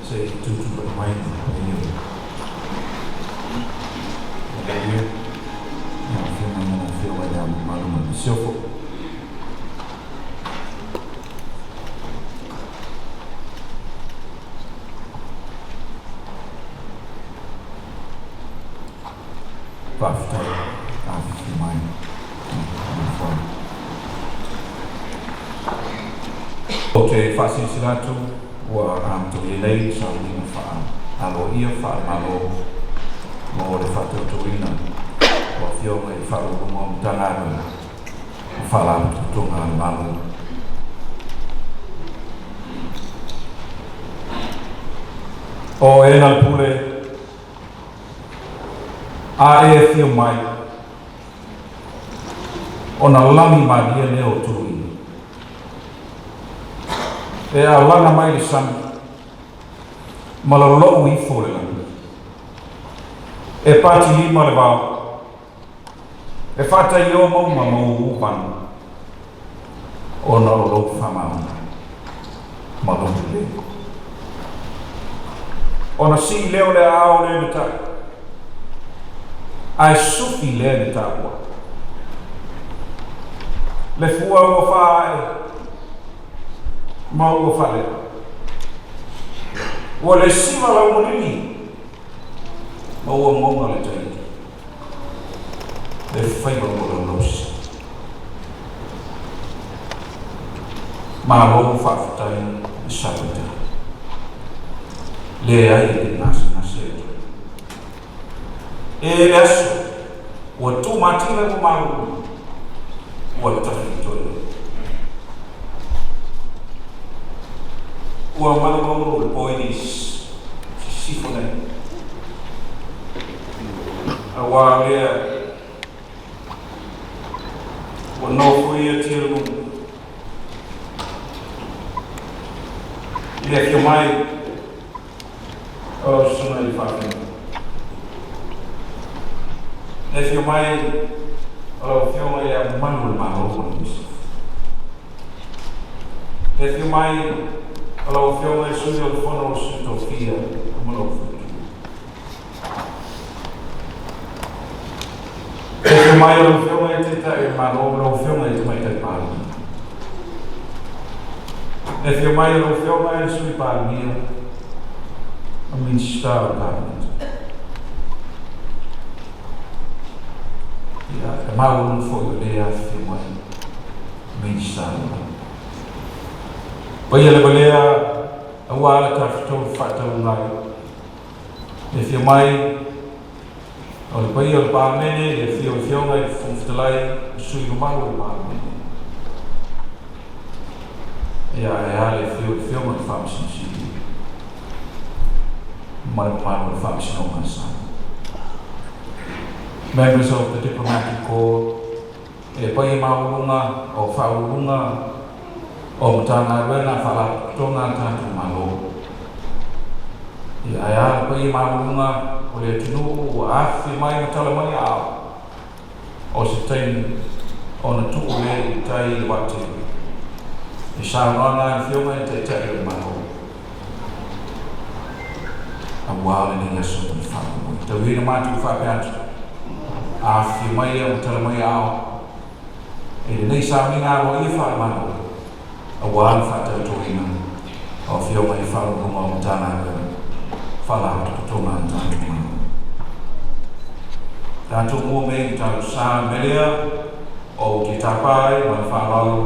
Se i tutulai mai le paia o le Atua i lau Afioga ma lau Afioga i Le Ao Mamalu ma le Masiofo. Faafetai afifio mai i Nofoa. Ou te faasilasila atu ua amatalia nei le sauniga faa-aloaia faale-Malo mo le faatautoina o Afioga i Faauluuluga o Matagaluega ma Faalapotopotoga a le Malo. O e na le pule a e afio mai, ona lagi malie lea o tului. E alaga mai le sami, ma lolou ifo le lagi. E patilima le vao, e faataio mauga ma uu vanu, ona o lou faamaoni ma lou lelei. Ona sii lea o le aao lea i le tai, ae sufi lea i le taua. Le fua ua faae ma ua faaleo. Ua le siva lau maligi ma ua goga le taiti. Le faiva ua laulausi. Malo faafetai i Sapaita. Leai e le gasegase atu. E le aso, ua tu matila ua malulu, ua tafi toe. Ua malumaunu le poini sisifo nei. Auā lea ua nofoia tialuga i le afio mai o lau susuga i le faafeagaiga. Le afio mai o lau Afioga i Le Ao Mamalu o le Malo ma le Masiofo. Le afio mai o lau Afioga i le Sui o le Fono o Sui Tofia ma lou faletua. Le afio mai o lau Afioga i le Taitai o le Malo ma lau Afioga i le Tamaitai Palemia. Le afio mai o lau Afioga i le Sui Palemia ma Minisita o le Kapeneta. Ia, e maualuga foi o lea afifio mai Minisita o le Malo. Paia lava lea aua le tafatolu faatauga ai. Le afio mai o le paia o le Palemene, le afio o le Afioga i le Fofoga Fetalai, ma sui usufono mamalu o le Palemene. Ia, ae a le afio o le Afioga i le Faamasino Sili ma le mamalu o le Faamasinoga a Samoa. Members of the Diplomatic Corps, e paia maualuga o Faauluuluga o Matagaluega a Faalapotopotoga a le tatou Malo. Ia, ae a le paia maualuga o le atunuu ua afifio mai ma tala mai aao o se taimi ona tuu lea i tai i le vaatele i saunoaga a le Afioga i le Taitai o le Malo aua lenei aso ma le faamoemoe. Tau ia ina matou faapea atu, afifio mai ia ma tala mai aao i lenei sauniga aloaia faale-Malo aua le faatautoina o Afioga i Faauluuluga o Matagaluega Faalapotopotoga a le tatou Malo. Tatou mua mea i tatou sa le mea lea ou te tapa ai ma le faaaloalo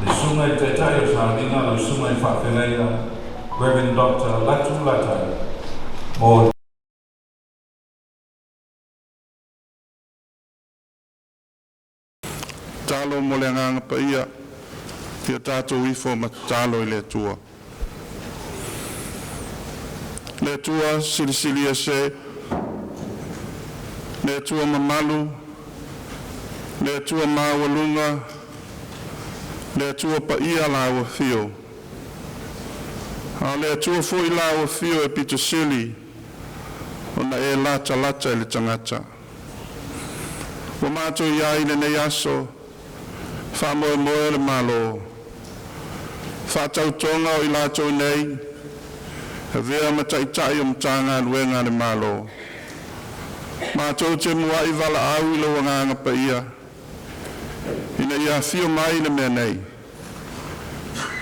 le Susuga i le Taitai o le Sauniga, lau Susuga i le Faafeagaiga Rev. Doctor Latu Latai mo Tatalo mo le Agaga Paia, ia tatou ifo ma tatalo i le Atua. Le Atua silisili ese, le Atua mamalu, le Atua maualuga, le Atua paia Lau Afio. A o le Atua foi Lau Afio e pito sili ona e latalata i le tagata. Ua matou i ai i lenei aso, faamoemoe o le Malo, faatautoga o i latou nei, Avea ma Taitai o Matagaluega a le Malo. Matou te muai valaau i lou Agaga Paia ina ia afio mai i le mea nei,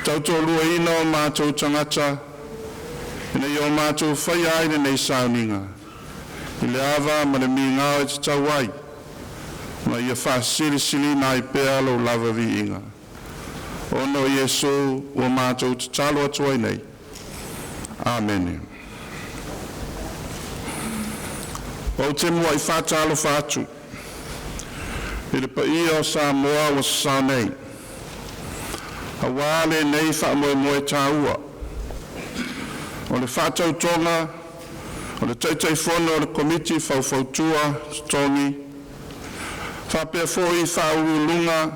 tautoaluaina o matou tagata ina ia o matou faia ai lenei sauniga i le ava ma le migao e tatau ai, ma ia faasilisiliina ai pea Lou lava viiga. Ona o Iesu ua matou tatalo atu ai nei. Amene. Ou te muai faatalofa atu i le paia o Samoa ua sasao nei, aua lenei faamoemoe taua o le faatautoga o le Taitaifono o le Komiti Faufautua Totogi faapea foi Faauluuluga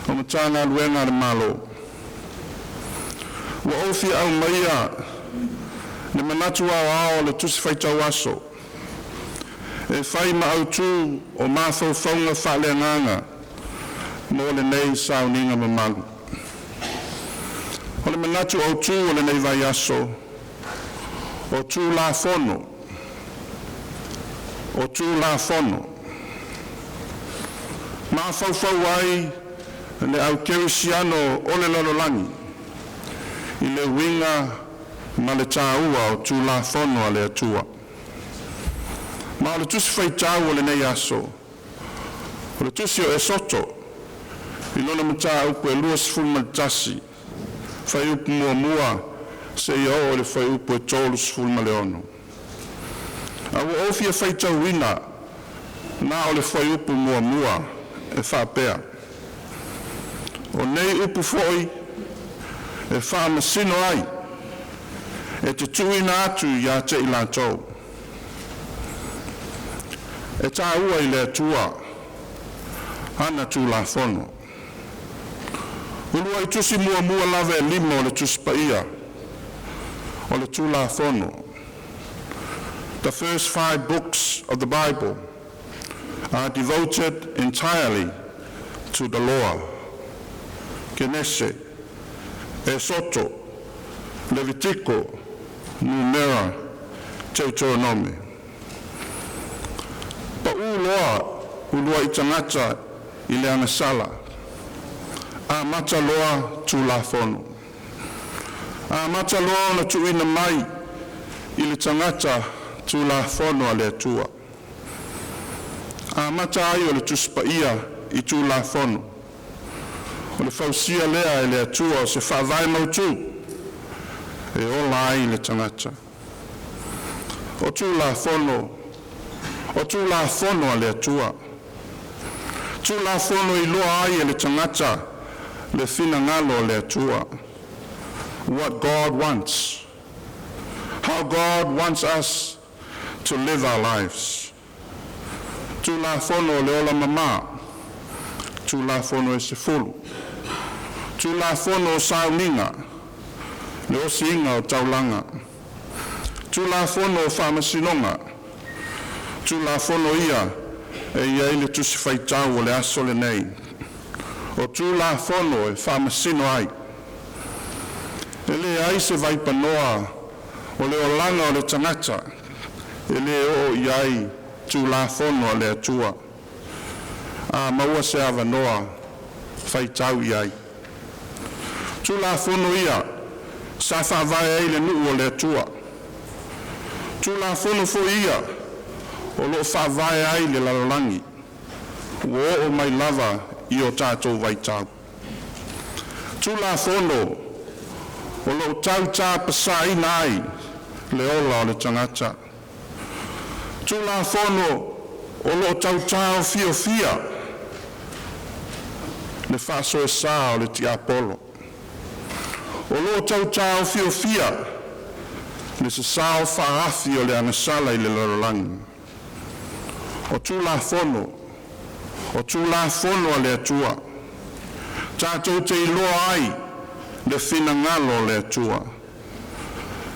o Matagaluega a le Malo. Ua ou fia aumaia le manatu aoao o le Tusi Faitau Aso e fai ma autu o mafaufauga faaleagaga mo lenei sauniga mamalu. O le manatu autu o lenei vaiaso, o Tulafono, o Tulafono. Mafaufau ai le au kerisiano o le lalolagi i le uiga ma le taua o Tulafono a le Atua. Ma o le tusi faitau o lenei aso, o le tusi o Esoto i lona mataupu e 21, fuaiupu 1 seia oo i le fuaiupu e 36. A ua ou fia faitauina na o le fuaiupu 1 e faapea: O nei upu foi e faamasino ai, e te tuuina atu ia te i latou. E taua i le Atua ana Tulafono. Uluai tusi muamua lava e lima o le Tusi Paia, o le Tulafono. The first five books of the Bible are devoted entirely to the law. Kenese, Esoto, Levitiko, Numera, Teuteronome. Pau loa uluai tagata i le agasala, amata loa Tulafono. Amata loa ona tuuina mai i le tagata Tulafono a le Atua. Amata ai o le Tusi Paia i Tulafono, o le fausia lea e le Atua o se faavae mautu e ola ai le tagata. O Tulafono, o Tulafono a le Atua. Tulafono e iloa ai e le tagata le finagalo o le Atua. What God wants. How God wants us to live our lives. Tulafono o le ola mama, Tulafono e 10. Tulafono o sauniga, le osiina o taulaga. Tulafono o faamasinoga. Tulafono ia e i ai le tusi faitau o le aso lenei. O Tulafono e faamasino ai. E leai se vaipanoa o le olaga o le tagata e le oo i ai Tulafono a le Atua. A maua se avanoa, faitau i ai. Tulafono ia sa faavae ai le nuu o le Atua. Tulafono foi ia o lo o faavae ai le lalolagi ua oo mai lava i o tatou vaitau. Tulafono o lo o tau tapasaina ai le ola o le tagata. Tulafono o lo o tau taofiofia le faasoesa o le tiapolo. O lo o tau taofiofia le sasao faaafi o le agasala i le lalolagi. O Tulafono, o Tulafono a le Atua, tatou te iloa ai le finagalo o le Atua.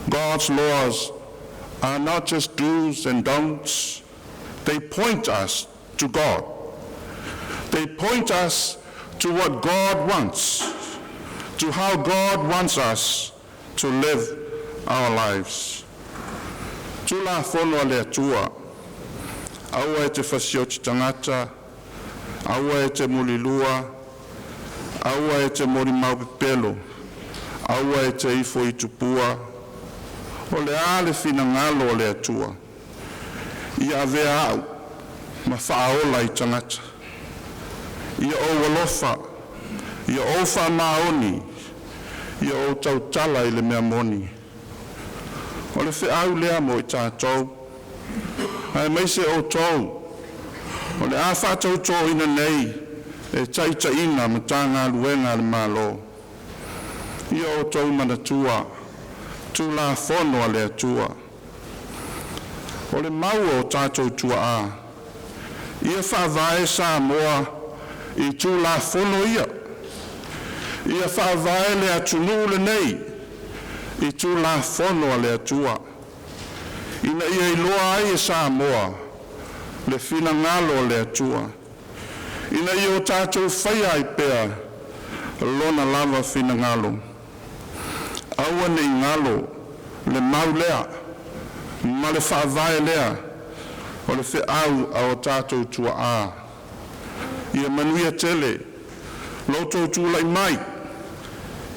God's laws are not just do's and don'ts. They point us to God. They point us to what God wants, to how God wants us to live our lives. Tulafono a le Atua, aua e te fasioti tagata, aua e te mulilua, aua e te molimau pepelo, aua e te ifo i tupua. O le a le finagalo o le Atua? Ia avea a'u ma faaola i tagata. Ia ou alofa, ia ou faamaoni, ia ou tautala i le mea moni. O le feau lea mo i tatou, aemaise outou o le a faatautoina nei e taitaiina Matagaluega a le Malo. Ia outou manatua Tulafono a le Atua. O le mau a o tatou tuaa, ia faavae Samoa i Tulafono ia. Ia faavae le atunuu lenei i Tulafono a le Atua, ina ia iloa ai e Samoa le finagalo o le Atua, ina ia o tatou faia ai pea Lona lava finagalo. Aua ne i galo le mau lea ma le faavae lea o le feau a o tatou tuaa. Ia manuia tele lo outou tulai mai,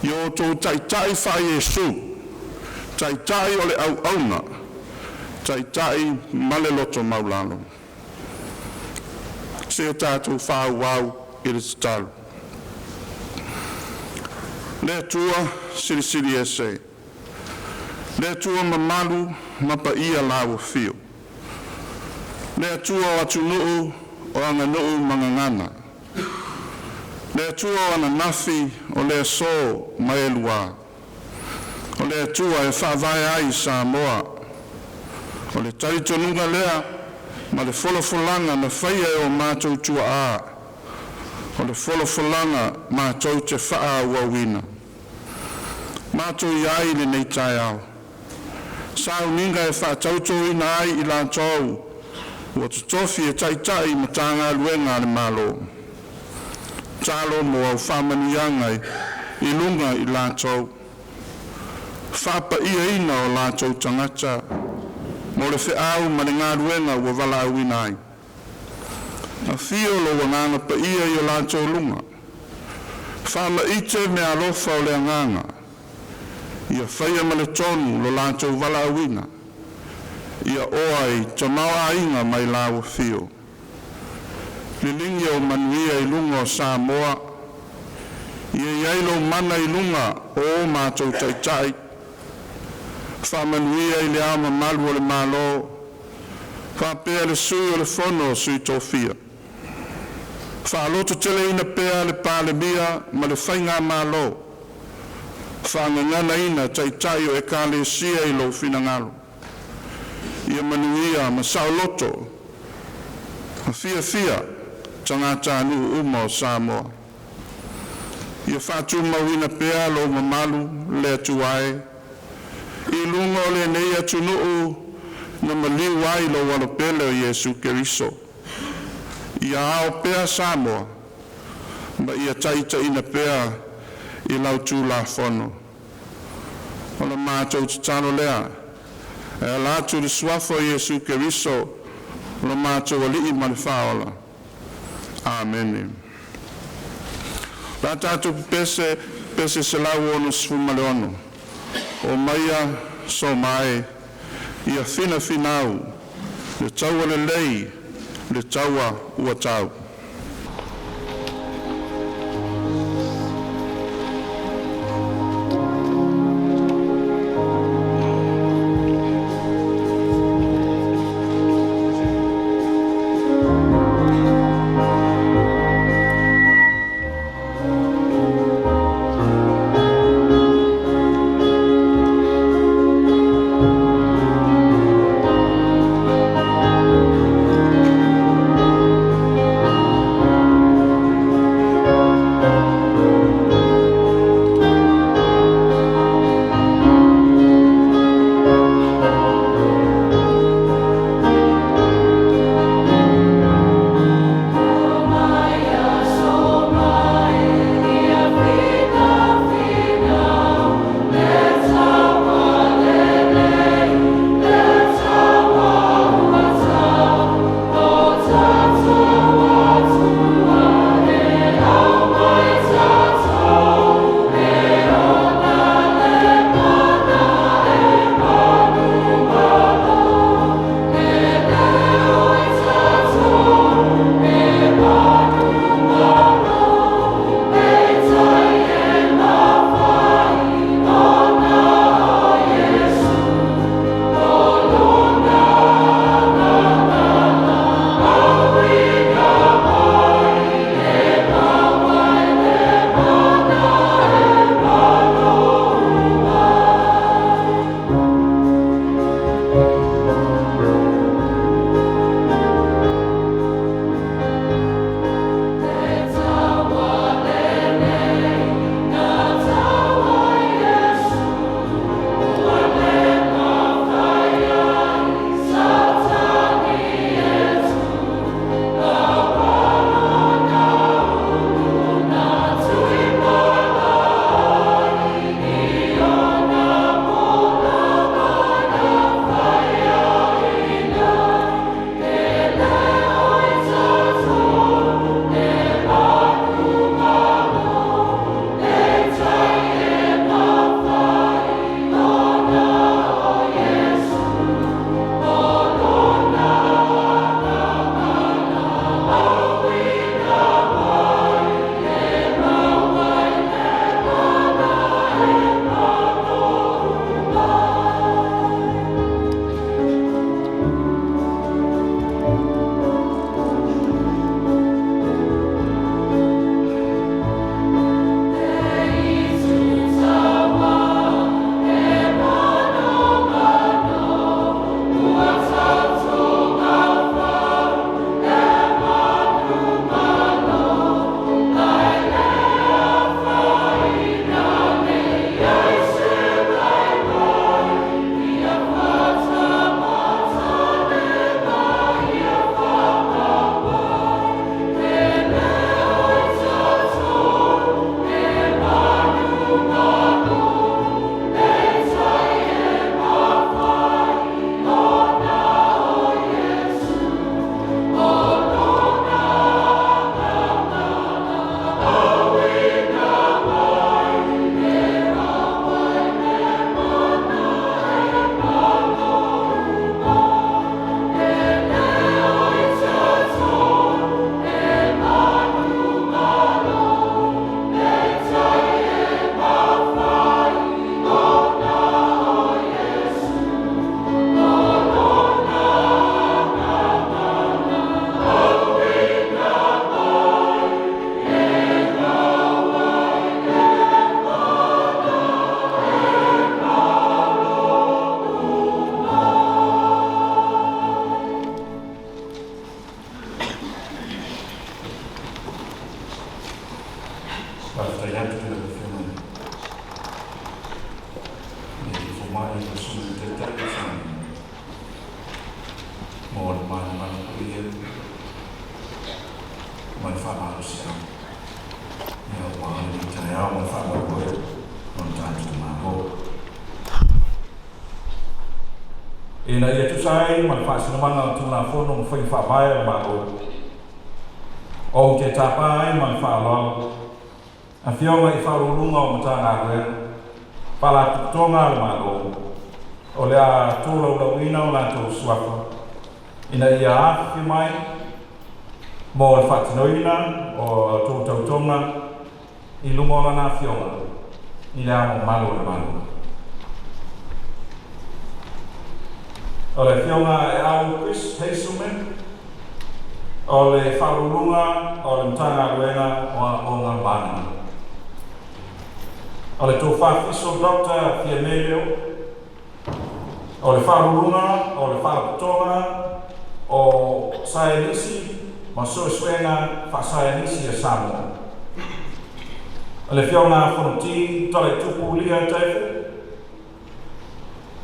ia outou taitai faa-Iesu, taitai o le auauna, taitai ma le loto maualalo. Seia tatou faaauau i le tatalo. Le Atua Silisili Ese, le Atua mamalu ma paia Lau Afio, le Atua o atunuu o aganuu ma gagana, le Atua o ananafi, o le aso ma e lua, o le Atua e faavae ai Samoa. O le talitonuga lea ma le folafolaga na faia e o matou tuaa, o le folafolaga matou te faaauauina. Matou i ai i lenei taeao, sauniga e faatautoina ai i latou ua totofi e taitai i Matagaluega a le Malo. Tatalo mo au faamanuiaga i luga i latou, faapaiaina o latou tagata mo le feau ma le galuega ua valaauina ai. Afio lou Agaga Paia i o latou luga, faamaite meaalofa o le Agaga, ia faia ma le tonu lo latou valaauina, ia oa i tamaoaiga mai lau afio. Liligi ou manuia i luga o Samoa, ia i ai lou mana i luga o o matou taitai, faamanuia i Le Ao Mamalu o le Malo faapea le Sui o le Fono a Sui Tofia. Faalototeleina pea le Palemia ma le Faigamalo, faagaganaina Taitai o Ekalesia i lou finagalo. Ia manuia ma saoloto ma fiafia tagatanuu uma o Samoa. Ia faatumauina pea lou mamalu le Atua e, i luga o lenei atunuu na maliu ai lou Alopele o Iesu Keriso. Ia ao pea Samoa ma ia taitaiina pea i lau Tulafono. O le matou tatalo lea e ala atu i le suafa o Iesu Keriso lo matou Alii ma le Faaola. Amene. O le a tatou pepese le pese 166, “Omaia soma e, ia finafinau le taua lelei le taua ua tau.” Tamai ma Sui Taitai o Samoa mo le manumanu paia ma le faamalosiau ia ua lenei taeao ma le faamoemoe o le tatou Malo. Ina ia tusa ai ma le faasinomaga o Tulafono ma Faiga Faavae a le Malo, ou te tapa ai ma le faaaloalo Afioga i Faauluuluga o Matagaluega, Faalapotopotoga a le Malo, o le a tolaulauina o latou suafa ina ia afifio mai mo le faatinoina o a outou tautoga i luma o Lana Afioga i Le Ao Mamalu o le Malo. O le Afioga Aeau Chris Hazelman, o le Faauluuluga o le Matagaluega o Aoga ma Aganuu. O le Tofa Fiso Dr. Fiame Leo, o le Faauluuluga o le Faalapotopotoga o Saienisi ma Suesuega Faasaienisi a Samoa. O le Afioga Fonoti Talaitupu Lia Taefu,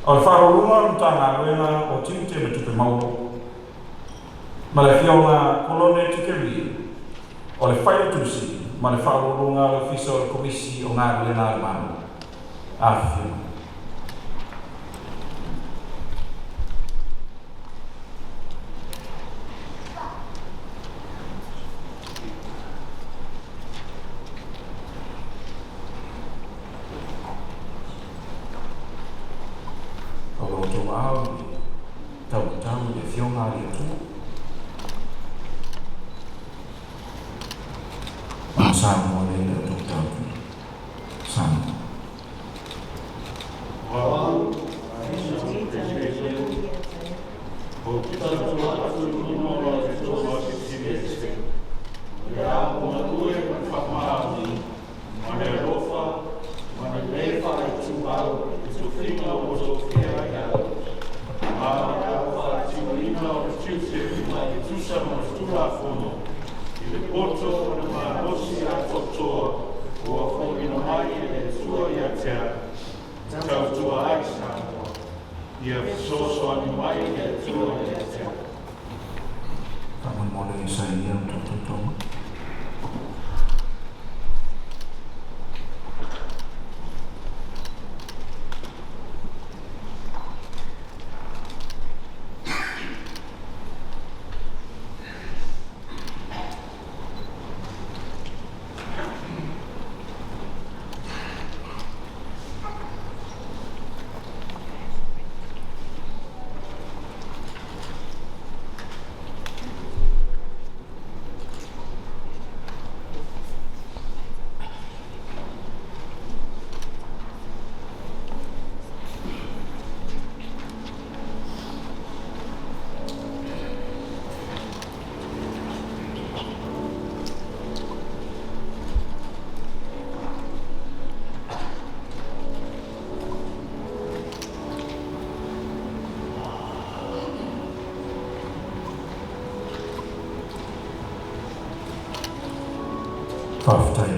o le Faauluuluga o le Matagaluega o Tiute ma Tupe Maua, ma le Afioga Kolone Tikeri, o le Failautusi ma le Faauluuluga o le Ofisa o le Komisi o Galuega a le Malo. Afifio. O lo outou aao i le taumatau i le Afioga a le Atua. Ona saunoa lea i le outou tautoga. Samoa. Ou te tautua atu i luma o lau Afioga Silisili Ese, o le a matua ma le faamaoni, ma le alofa, ma le le faaituau i tofiga ua tofia ai au, ma o le a faatinoina o le tiute uma e tusa ma le Tulafono i le poto o le malosi atoatoa ua fo'ina mai e le Atua ia te au, e tautua ai Samoa. Ia fesoasoani mai le Atua ia te au. Faamolemole sainia outou tautoga. Faafetai.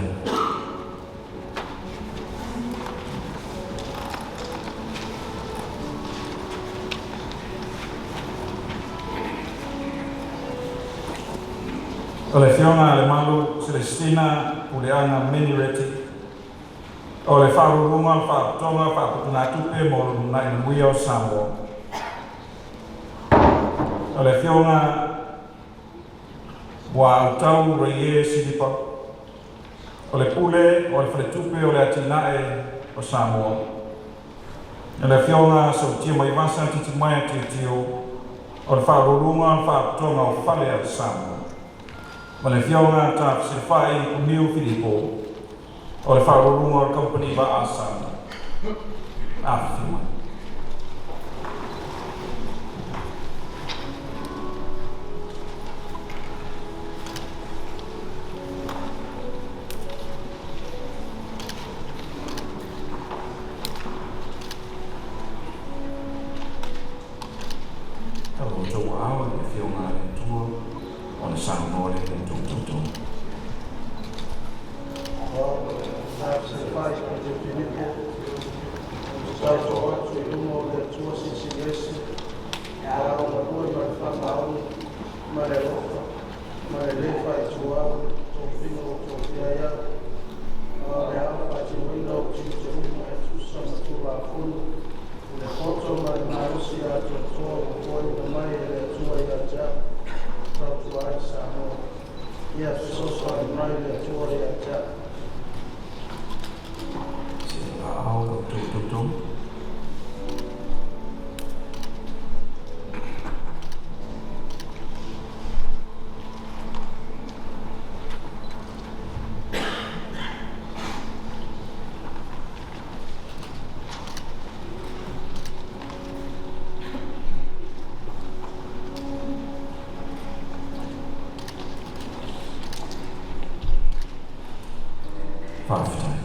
O le Afioga a Lemalu Celestina Puleaga Menireti, o le Faauluuluga o le Faalapotopotoga Faaputugatupe mo le Lumanai Manuia o Samoa. O le Afioga Muautau Raie Silipa, o le Pule o le Faletupe o le Atinae o Samoa. O le Afioga Sautia Maivasa Titimaea Tilotio, o le Faauluuluga o le Faalapotopotoga o Fale a Samoa. Ma le Afioga Tafesilafai Puniu Filipo, o le Faauluuluga o le Kamupani Vaa a Samoa. Afifio mai. Tau lo outou aao i le Afioga a le Atua ona saunoa lea i le outou tautoga. tautoo atu i luma o le Atua Silisili Ese, e alogalue ma le faamaoni ma le alofa ma le lē faaituau tofiga ua tofia ai au, a o le a faatinoina ou tiute uma e tusa ma Tulafono i le poto ma le malosi atoatoa ua foaina mai e le Atua ia te au e tautua ai Samoa. Ia fesoasoani mai le Atua ia te au. Se ao la outou tautoga. Faafetai.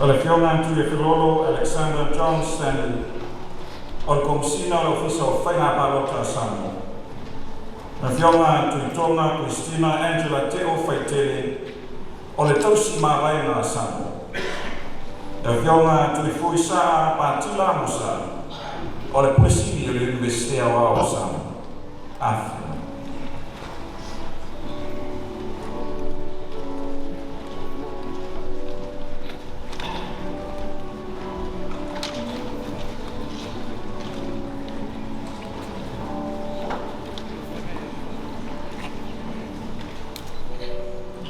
O le Afioga a Tuiafelolo Alexander John Stanley, o le Komesina o le Ofisa o Faiga Palota a Samoa. Le Afioga a Tuitoga Christina Angela Teo Faitele, o le Tausi Mavaega a Samoa. Le Afioga a Tuifuisaa Patila Amosa, o le Pule Sili o le Iunivesite Aoao o Samoa. Afifio mai.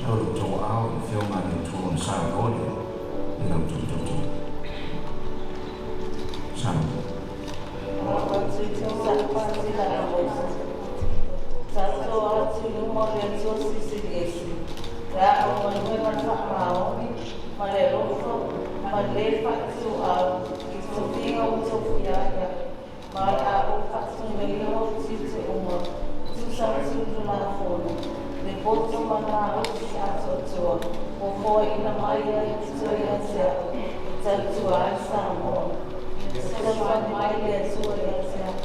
O lo outou aao i le Afioga a le Atua ona saunoa lea i la outou tautoga. Saunoa. Tautoo atu i luma o le Atua Silisili Ese, le alogalue ma le faamaoni ma le alofa ma le lē faaituau i tofiga ua tofia ai au, ma o le a ou faatinoina ou tiute uma e tusa ma Tulafono i le poto ma le malosi atoatoa ua foaina mai e le Atua ia te au e tautua ai Samoa. Ia fesoasoani mai le Atua ia te au.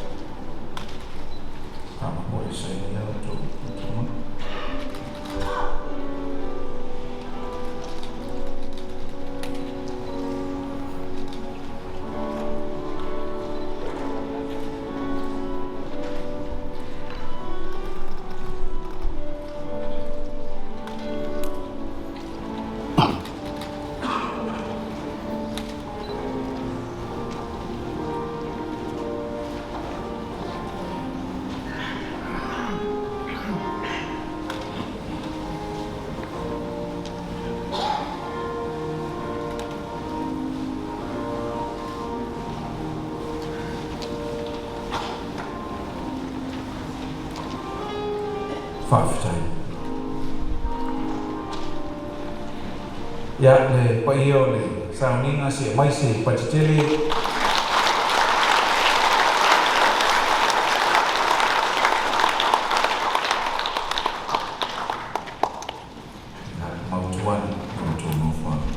Faamolemole sainia la outou tautoga. Faafetai. Ia, le paia o le sauniga, see mai se patitele. Ia, mautu ane i lo outou nofoaga.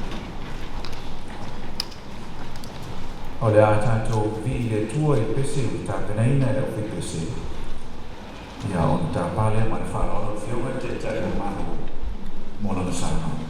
O le a tatou vivii i le Atua i le pese ua tapenaina e le aufaipese. Ia, ona tapa lea ma le faaaloalo le Afioga i le Taitai o le Malo mo lana saunoaga.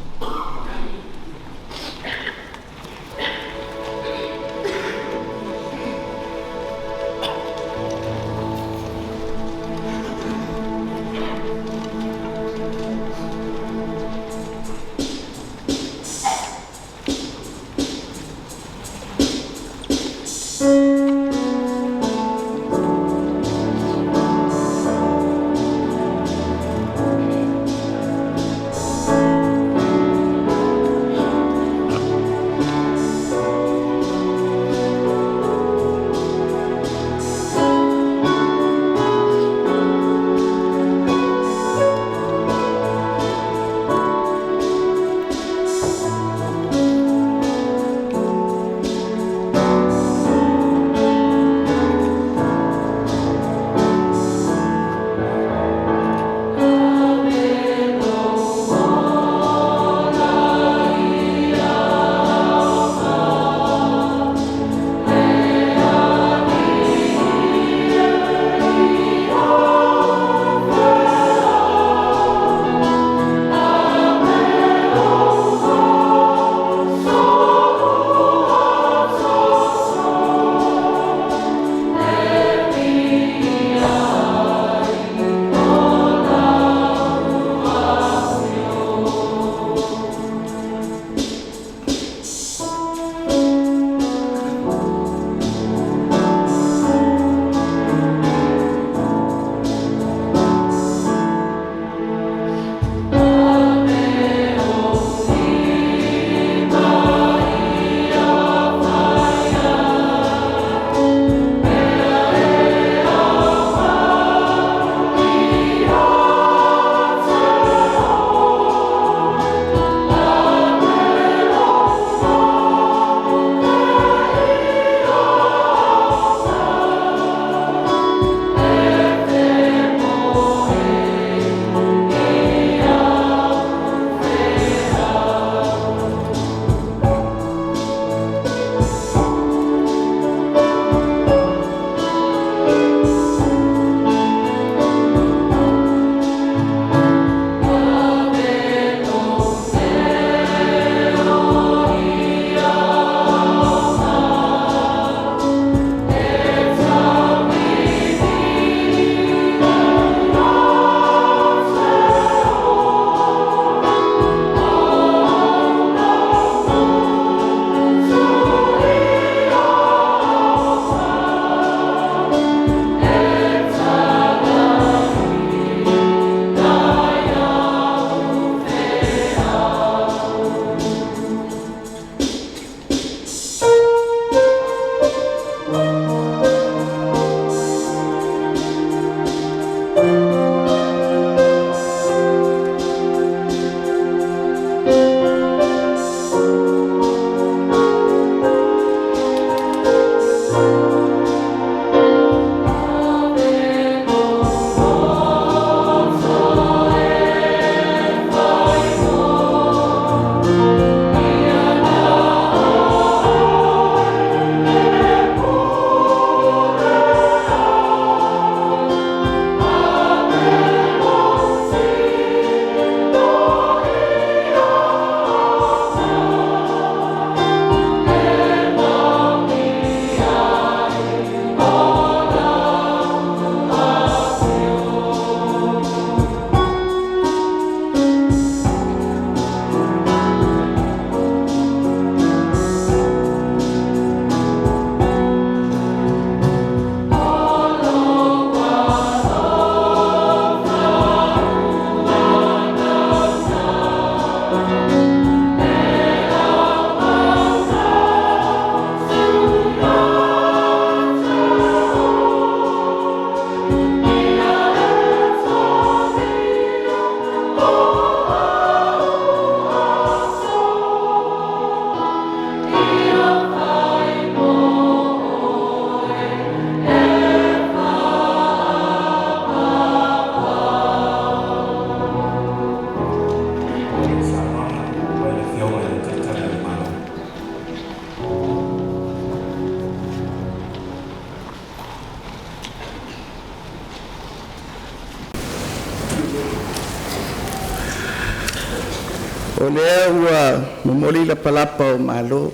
O lea ua momoli lapalapa o malo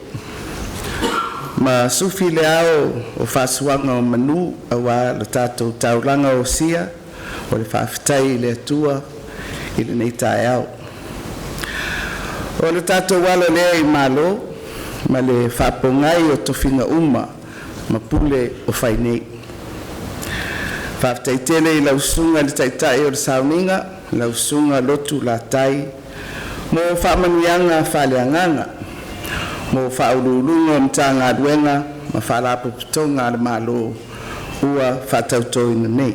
ma sufi le ao o faasuaga o manu auā le tatou taulaga osia o le faafetai i le Atua i lenei taeao. O le tatou alo lea i malo ma le faapogai o tofiga uma ma pule o fai nei. Faafetai tele i lau Susuga i le Taitai o le Sauniga, lau Susuga Lotu Latai, mo faamanuiaga faaleagaga mo Faauluuluga o Matagaluega ma Faalapotopotoga a le Malo ua faatautoina nei.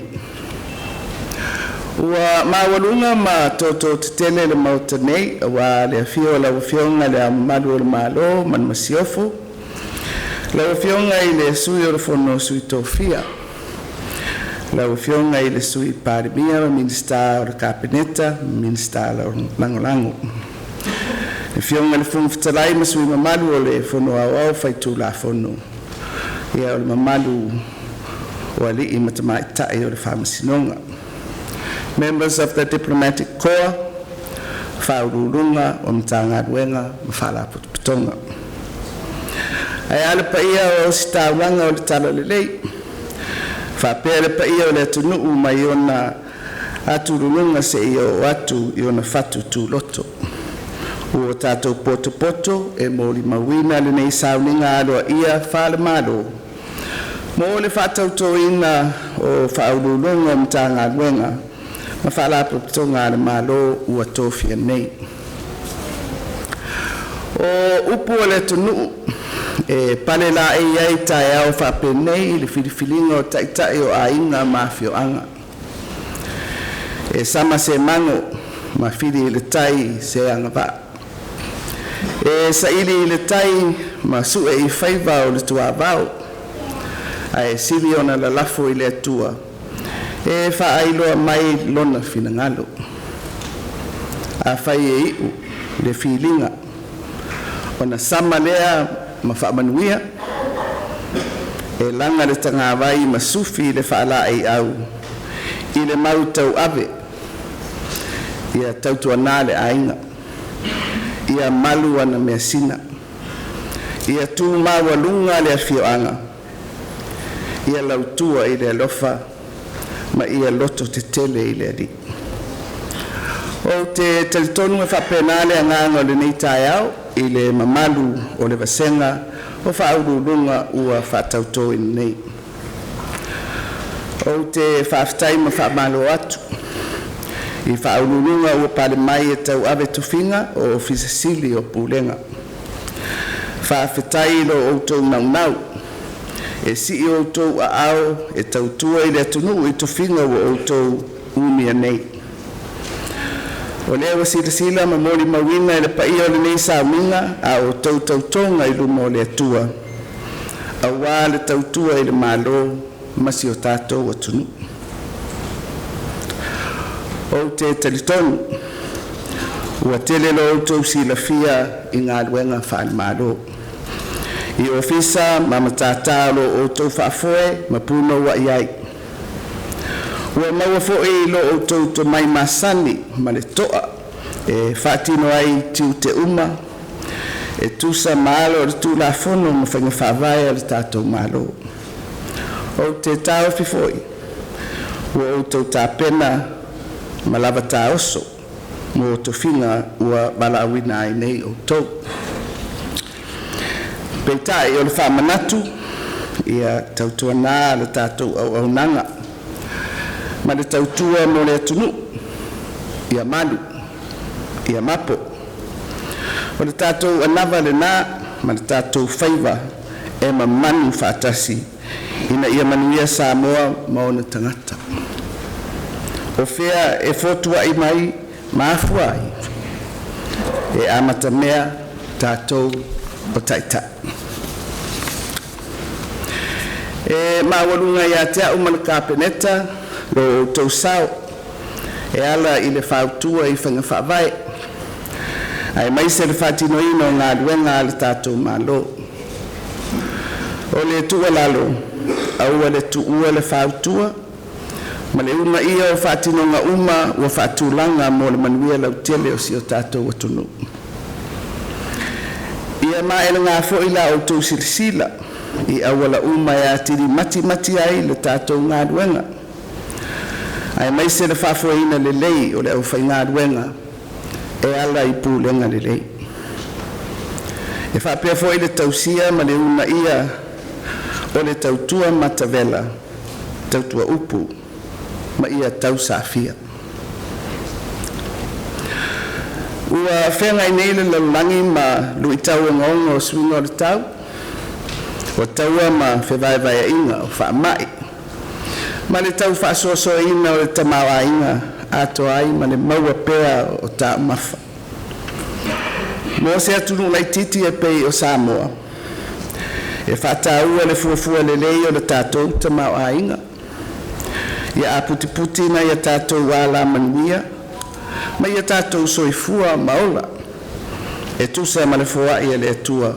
Ua maualuga ma toto tetele le Maota nei aua le afio o lau Afioga i Le Ao Mamalu o le Malo ma le Masiofo, lau Afioga i le Sui o le Fono a Sui Tofia, lau Afioga i le Sui Palemia ma Minisita o le Kapeneta ma Minisita Lagolago, le Afioga i le Fofoga Fetalai ma sui usufono mamalu o le Fono Aoao Faitulafono, ia o le mamalu o alii ma tamaitai o le Faamasinoga. Members of the Diplomatic Corps, Faauluuluga o Matagaluega ma Faalapotopotoga. Ae a le paia o ositaulaga o le Talalelei, faapea le paia o le atunuu mai ona atululuga seia oo atu i ona fatu tuloto. Ua tatou potopoto e molimauina lenei sauniga aloaia faale-Malo mo le faatautoina o Faauluuluga o Matagaluega ma Faalapotopotoga a le Malo ua tofia nei. O upu a le atunuu e palelaei ai taeao faapenei i le filifiliga o Taitai o aiga ma afioaga. E sama se mago ma fili i le tai se agavaa. E saili i le tai ma sue i faiva o le tuavao, ae sili ona lalafo i le Atua e faailoa mai lona finagalo. Afai e iu le filiga, ona sama lea ma faamanuia, e laga le tagavai ma sufi le faalaeiau i le mau tauave, ia tautuana le aiga, ia malu ana measina, ia tu maualuga le afioaga, ia lautua i le alofa ma ia loto tetele i le Alii. Ou te talitonu e faapena le agaga o lenei taeao i le mamalu o le vasega o faauluuluga ua faatautoina nei. Ou te faafetai ma faamalo atu i faauluuluga ua pale mai e tauave tofiga o Ofisa Sili o Pulega. Faafetai i lo outou naunau e sii outou aao e tautua i le atunuu i tofiga ua outou umia nei. O lea ua silasila ma molimauina e le paia o lenei sauniga a outou tautoga i luma o le Atua, aua le tautua i le Malo ma si o tatou atunuu. Ou te talitonu ua tele lo outou silafia i galuega faale-Malo, i ofisa ma matata o lo o outou faafoe ma punouai ai. Ua maua foi lo outou tomai masani ma le toa e faatino ai tiute uma e tusa ma ala o le Tulafono ma faiga faavae a le tatou Malo. Ou te taofi foi ua outou tapena ma lava taoso mo tofiga ua valaauina ai nei outou. Peitai o le faamanatu, ia tautuana le tatou auaunaga ma le tautua mo le atunuu, ia malu, ia mapo. O le tatou anava lena ma le tatou faiva e mamanu faatasi ina ia manuia Samoa ma ona tagata. O fea e fotuai mai ma afua ai, e amatamea tatou o taitai. E maualuga ia te au ma le Kapeneta lo outou sao e ala i le fautua i faiga faavae, aemaise le faatinoina o galuega a le tatou Malo. O le tuualalo, aua le tuua le fautua ma le uunaia o faatinoga uma ua faatulaga mo le manuia lautele o si o tatou atunuu. Ia maelegā foʻi la outou silasila i auala uma e atili matimati ai le tatou galuega, aemaise le faafoeina lelei o le aufaigaluega e ala i pulega lelei. E faapea foi le tausia ma le uunaia o le tautua matavela, tautua upu ma ia tausafia. Ua feagai nei le lalolagi ma luitau ogaoga o suiga o le tau, o taua ma fevaevaeaiga o faamai, ma le tau faasoasoaina o le tamaoaiga atoa ai ma le maua pea o taumafa. Mo se atunuu laitiiti e pei o Samoa, e faataua le fuafua lelei o le tatou tamaoaiga, ia aputiputi nai a tatou alamanuia ma ia tatou soifua ma ola e tusa ma le foai a le Atua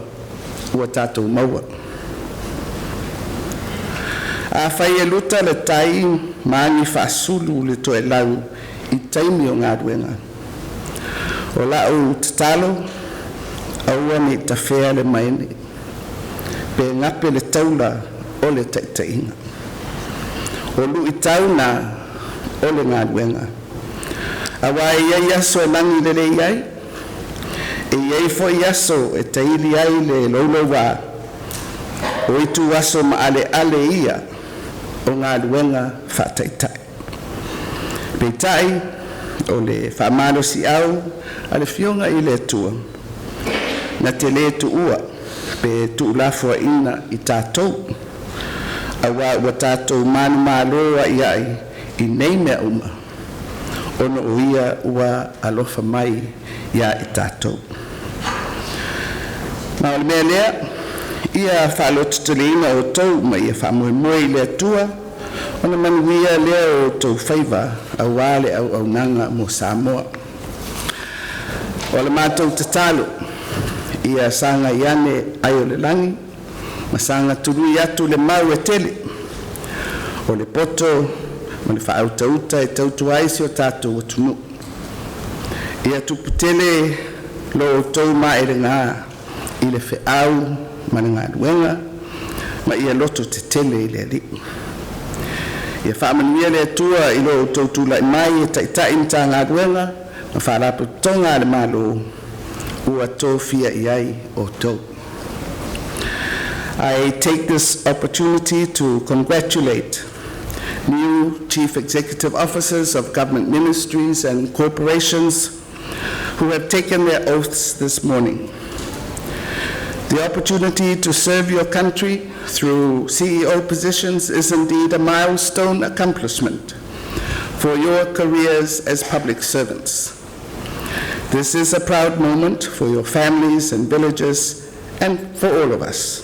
ua tatou maua. Afai e luta le tai ma agi faasulu le toelau i taimi o galuega, o lau tatalo, aua ne i tafea le maene, pe gape le taula o le taitaiga. O luitau na o le galuega. Auā e i ai aso e lagi lelei ai, e i ai foi aso e taili ai le loulouā, o ituaso maaleale ia o galuega faataitai. Peitai, o le faamalosiau a le Afioga i le Atua, na te le tuua pe tuulafoaiina i tatou, auā ua tatou manumalo ai i nei mea uma, ona o ia ua alofa mai iā i tatou. Ma o le mea lea, ia faalototeleina outou ma ia faamoemoe i le Atua, ona manuia lea o outou faiva auā le auaunaga mo Samoa. O le matou tatalo, ia sagai ane ai o le lagi, ma saga tului atu le mau e tele, o le poto ma le faautauta e tautua ai si o tatou atunuu. Ia tuputele lo outou maelegā i le feau ma le galuega, ma ia loto tetele i le Alii. Ia faamanuia le Atua i lo outou tulai mai e taitai Matagaluega ma Faalapotopotoga a le Malo ua tofia i ai outou. I take this opportunity to congratulate new Chief Executive Officers of government ministries and corporations who have taken their oaths this morning. The opportunity to serve your country through CEO positions is indeed a milestone accomplishment for your careers as public servants. This is a proud moment for your families and villages and for all of us.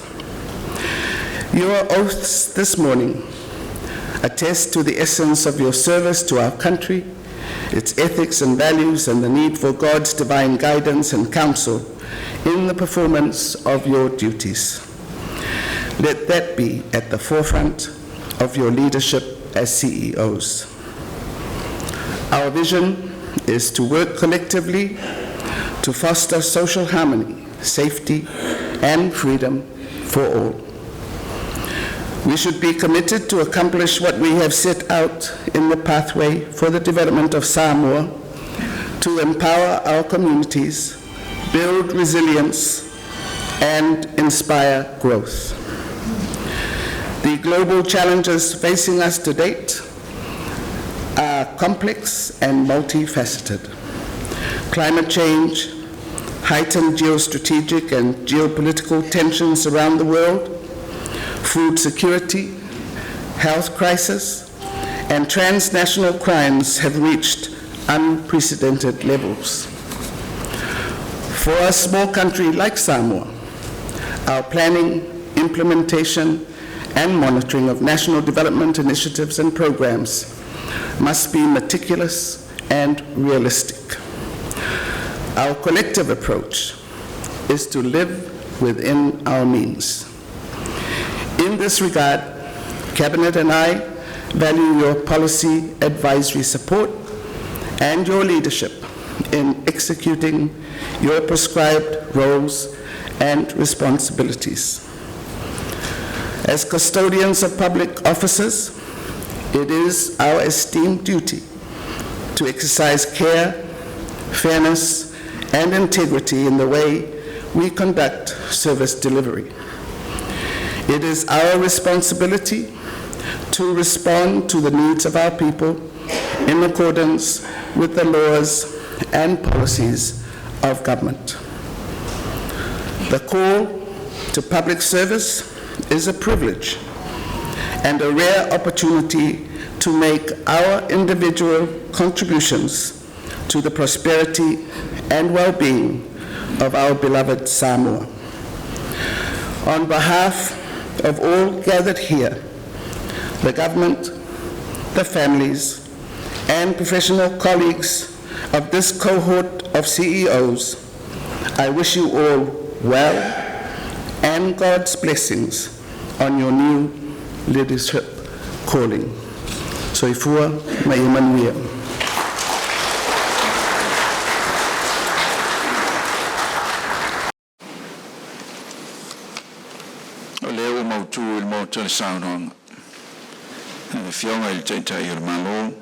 Your oaths this morning attest to the essence of your service to our country, its ethics and values, and the need for God's divine guidance and counsel in the performance of your duties. Let that be at the forefront of your leadership as CEOs. Our vision is to work collectively to foster social harmony, safety, and freedom for all. We should be committed to accomplish what we have set out in the pathway for the development of Samoa to empower our communities, build resilience, and inspire growth. The global challenges facing us to date are complex and multifaceted. Climate change, heightened geostrategic and geopolitical tensions around the world, food security, health crisis, and transnational crimes have reached unprecedented levels. For a small country like Samoa, our planning, implementation, and monitoring of national development initiatives and programs must be meticulous and realistic. Our collective approach is to live within our means. In this regard, Cabinet and I value your policy advisory support and your leadership in executing your prescribed roles and responsibilities. As custodians of public offices, it is our esteemed duty to exercise care, fairness, and integrity in the way we conduct service delivery. It is our responsibility to respond to the needs of our people in accordance with the laws and policies of government. The call to public service is a privilege and a rare opportunity to make our individual contributions to the prosperity and well-being of our beloved Samoa. On behalf of all gathered here, the government, the families, and professional colleagues of this cohort of CEOs, I wish you all well and God's blessings on your new leadership calling. Soifua ma ia manuia. O lea ua mautu i le Maota le saunoaga a le Afioga i le Taitai o le Malo,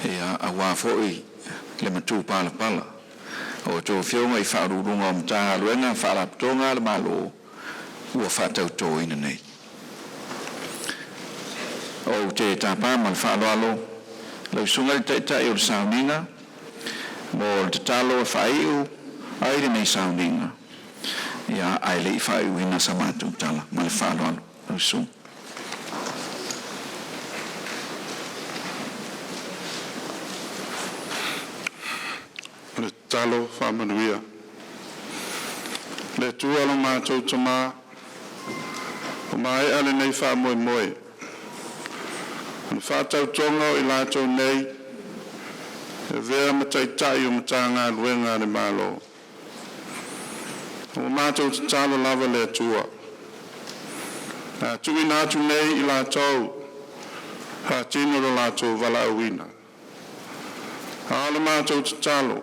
ia, aua foi le matupalapala o a outou afioga i Faauluuluga o Matagaluega ma Faalapotopotoga a le Malo ua faatautoina nei. Ou te tapa ma le faaaloalo lau Susuga i le Taitai o le Sauniga mo le tatalo e faaiu ai lenei sauniga, ia ae le i faaiuina sa matou tala. Ma le faaaloalo lau susuga. O le tatalo faamanuia. Le Atua lo matou Tamā, ua maea lenei faamoemoe, o le faatautoga o i latou nei e avea ma Taitai o Matagaluega a le Malo. Ua matou tatalo lava le Atua, o le a tuuina atu nei i latou e faatino lo latou valaauina. A o le matou tatalo,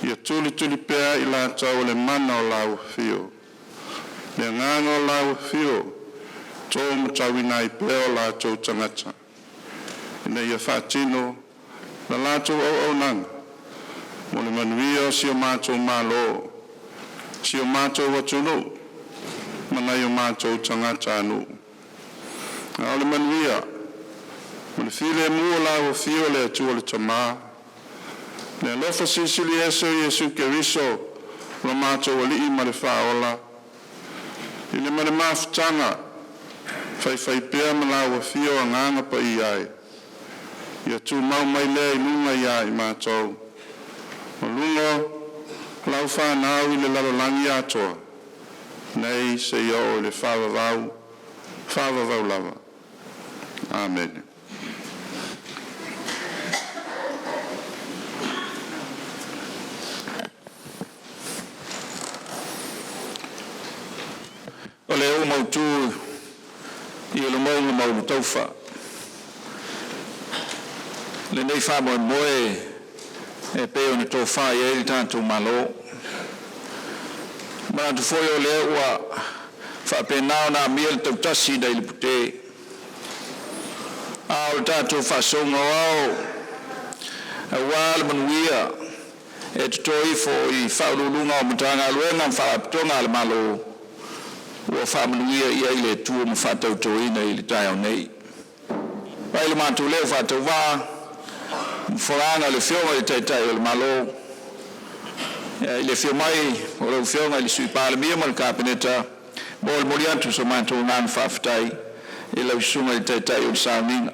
ia tulituli pea i latou e le mana o Lau Afio, le agaga o Lau Afio e to ai pea o latou tagata, ina ia faatino la latou auaunaga mo le manuia o si o matou Malo, si o matou atunuu ma nai o matou tagatanuu. A o le manuia ma le filemu o lau Afio le Atua le Tama, le alofa Silisili Ese o Iesu Keriso lo matou Alii ma le Faaola, i le ma le mafutaga faifaipea ma lau Afio Agaga Paia e, ia tumau mai lea i luga ia i matou, ma luga o lau fanau i le lalolagi atoa, nei seia oo i le faavavau, faavavau lava. Amene. O lea ua mautu i le mauga ma ulutaufa lenei faamoemoe e pei ona tofa i ai le tatou Malo. Manatu foi o lea ua faapena ona amia le tautasi nai le pute, a o le tatou faasouga o ao aua le manuia e toto ifo i Faauluuluga o Matagaluega ma Faalapotopotoga a le Malo ua faamanuia i ai le Atua ma faatautoina i le taeao nei. Mai le matou leo faatauvaa ma fofoga o le Afioga i le Taitai o le Malo, i le afio mai o lau Afioga i le Sui Palemia ma le Kapeneta, mo le momoli atu o so matou agaga faafetai i lau Susuga i le Taitai o le Sauniga,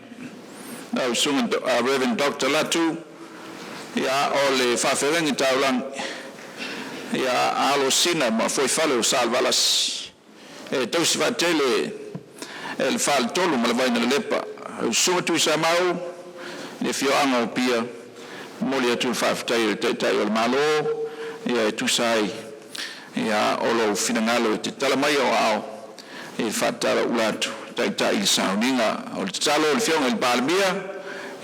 lau Susuga Rev. Dr. Latu, ia o le faafeagaiga taulagi ia Alosina ma Fuaifale o Salevalasi e tausi vaatele e le Faletolu ma le Vainalelepa. Lau Susuga Tuisamau, i le afioaga o Apia, momoli atu le faafetai a le Taitai o le Malo ia e tusa ai ia o lou finagalo e te tatala mai ou aao e faatatalaula atu taitai le sauniga. O le tatalo i le Afioga i le Palemia,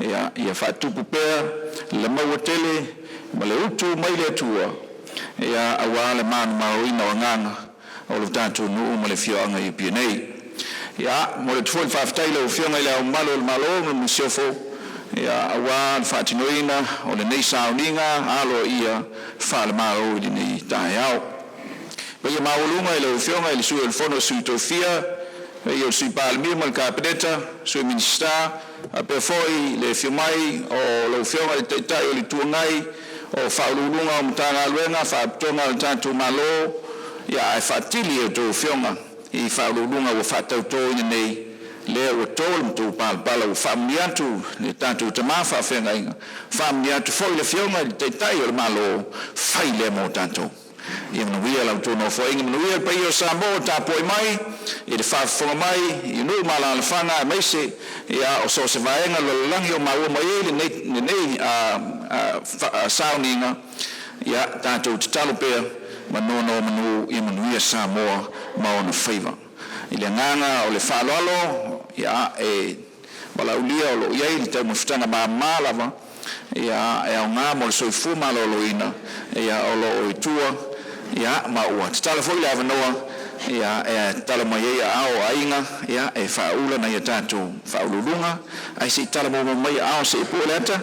ia, ia faatupu pea le maua tele ma le utu mai le Atua. Ia auā le manumaloina o agaga o le tatou nuu ma le afioaga i Apia nei. Ia momoli atu foi le faafetai i lau Afioga i Le Ao Mamalu o le Malo ma le Masiofo, ia auā le faatinoina o lenei sauniga aloaia faale-Malo i lenei taeao. Paia maualuga i lau Afioga i le Sui o le Fono a Sui Tofia, paia o le Sui Palemia ma le Kapeneta, Sui Minisita, faapea foi le afio mai o lau Afioga i le Taitai o le Itu Agai, o Ofisa Sili o Pulega o Matagaluega ma Faalapotopotoga a le tatou Malo, ia ae faatili a outou afioga i Faauluuluga ua faatautoina nei, lea ua to le matupalapala, ua faamanuia atu le tatou Tama Faafeagaiga, faamanuia atu foi le Afioga i le Taitai o le Malo, fai lea mo tatou. Ia manuia la outou nofoaiga, manuia le paia o Samoa o tapuai mai i le faafofoga mai i nuu ma alaalafaga aemaise ia o so o se vaega o le lalolagi o maua mai ai lenei sauniga. Ia tatou tatalo pea ma nonomanu ia manuia Samoa ma ona faiva. I le agaga o le faaaloalo, ia e valaaulia o lo o i ai le taumafataga mama lava ia e aoga mo le soifua maloloina ia o lo o i tua ia ma ua tatala foi le avanoa ia e tatala mai ai aao o aiga ia e faaula nai a tatou faauluuluga. Ae se i tala muamua mai aao se i pue le ata.